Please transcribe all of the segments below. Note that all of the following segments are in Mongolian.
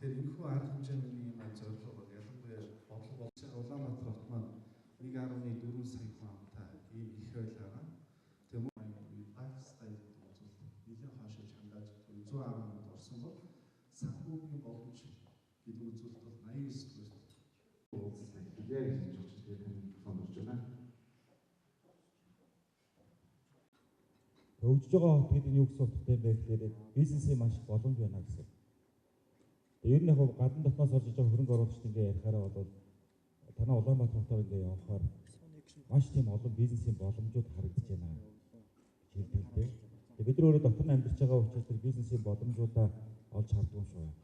Тэгэхээр энэхүү арга хэмжээний маань зорилго бол ялангуяа бодлого болж Улаанбаатар хот маань 1.4 сая хүн амтай ийм их ойл байгаа. Тэгээ мөн lifestyle гэдэг үзүүлэлт нэлээд хойшилж хангааж 110 онд орсон бол санхүүгийн боломж гэдэг үзүүлэлт бол 89 дугаарт уулзалт эхэлье гэж хэлж байна. Тэгээд таны микрофонд орж байна. Хөгжиж байгаа хот гэдэг нь юу гэсэн утгатай юм бэ гэхээр бизнесийн маш их боломж байна гэсэн. Тэгээ ер нь яг гадна дотноос орж иж байгаа хөрөнгө оруулагчид ингээ ярихаараа бол танай Улаанбаатар хотоор ингээ явахаар маш тийм олон бизнесийн боломжууд харагдаж байна гэж хэлдэг л дээ. Тэгээ бид нар өөрөө дотор нь амьдарч байгаа учраас тэр бизнесийн боломжуудаа олж хардаг юм шиг байна.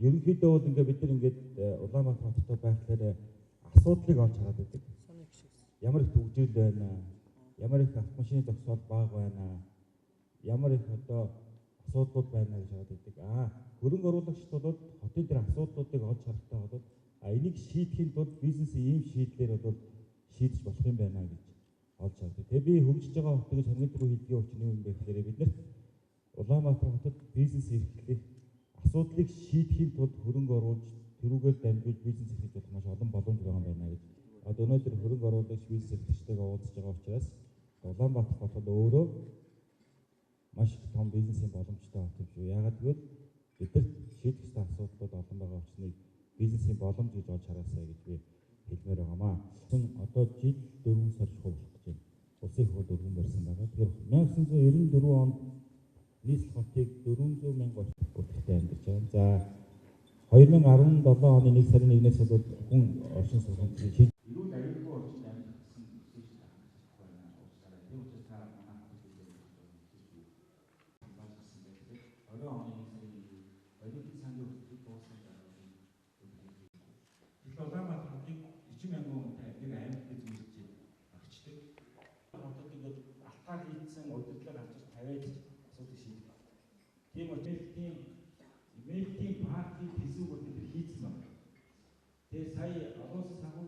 Ерөнхийдөө бол ингээ бид нар ингээд Улаанбаатар хоттой байхлаар асуудлыг олж хараад байдаг. Ямар их түгжрэл байна, ямар их автомашины зогсоол бага байна, ямар их одоо асуудлууд байна гэж хараад байдаг. Хөрөнгө оруулагчид бол хотын тэр асуудлуудыг олж харахтаа бол энийг шийдэхин тулд бизнесийн ийм шийдлэр бол шийдэж болох юм байна гэж олж хардаг. Тэгээ би хөгжиж байгаа хот гэж хамгийн түрүү хэлдгийн учир нь юу юм бэ гэхээр биднэрт Улаанбаатар хотод бизнес эрхлэх асуудлыг шийдэхин тулд хөрөнгө оруулж тэрүүгээр дамжуулж бизнес эрхлэж болох маш олон боломж байгаа юм байна гэж. Одоо өнөөдөр хөрөнгө оруулагч бизнес эрхлэгчтэйгээ уулзж байгаа учраас Улаанбаатар хот бол өөрөө маш их том бизнесийн боломжтой хот юм шүү. Яагаад гэвэл бидэрт шийдэх ёстой асуудлууд олон байгаа учраас бизнесийн боломж гэж олж хараасай гэж би хэлмээр байгаамаа. Одоо жил 4 сар шахуу болох гэж байна. Улсын их хурл өргөн барьсан байгаа. Тэгэхээр 1994 онд нийслэл хотыг 400 мянга бүтэхтэй амьдарч байгаа. За 2017 оны 1 сарын 1-ээс бол хүн оршин суугч эрүүл аюулгүй орчинд амьдрах гэсэн төсөв байна. Уучлаарай. Тийм учраас та манай хотод ирээд байна. 20 оны 1 сарын 1-нд оюутны сангийн хөтөлбөр дууссан дараа Тэгэхээр Улаанбаатар хотыг 40 мянган хүнтэй нэг аймагт зүйлж багчдаг. Хотод ингээд алтаар хийдсэн удирдлага авчирч тавиад асуудыг шийдэх. Тийм учраас тийм Мэлтийн партийн төсөв бол бид хийцэн байна. Тэгээ сая олон улсын санхүү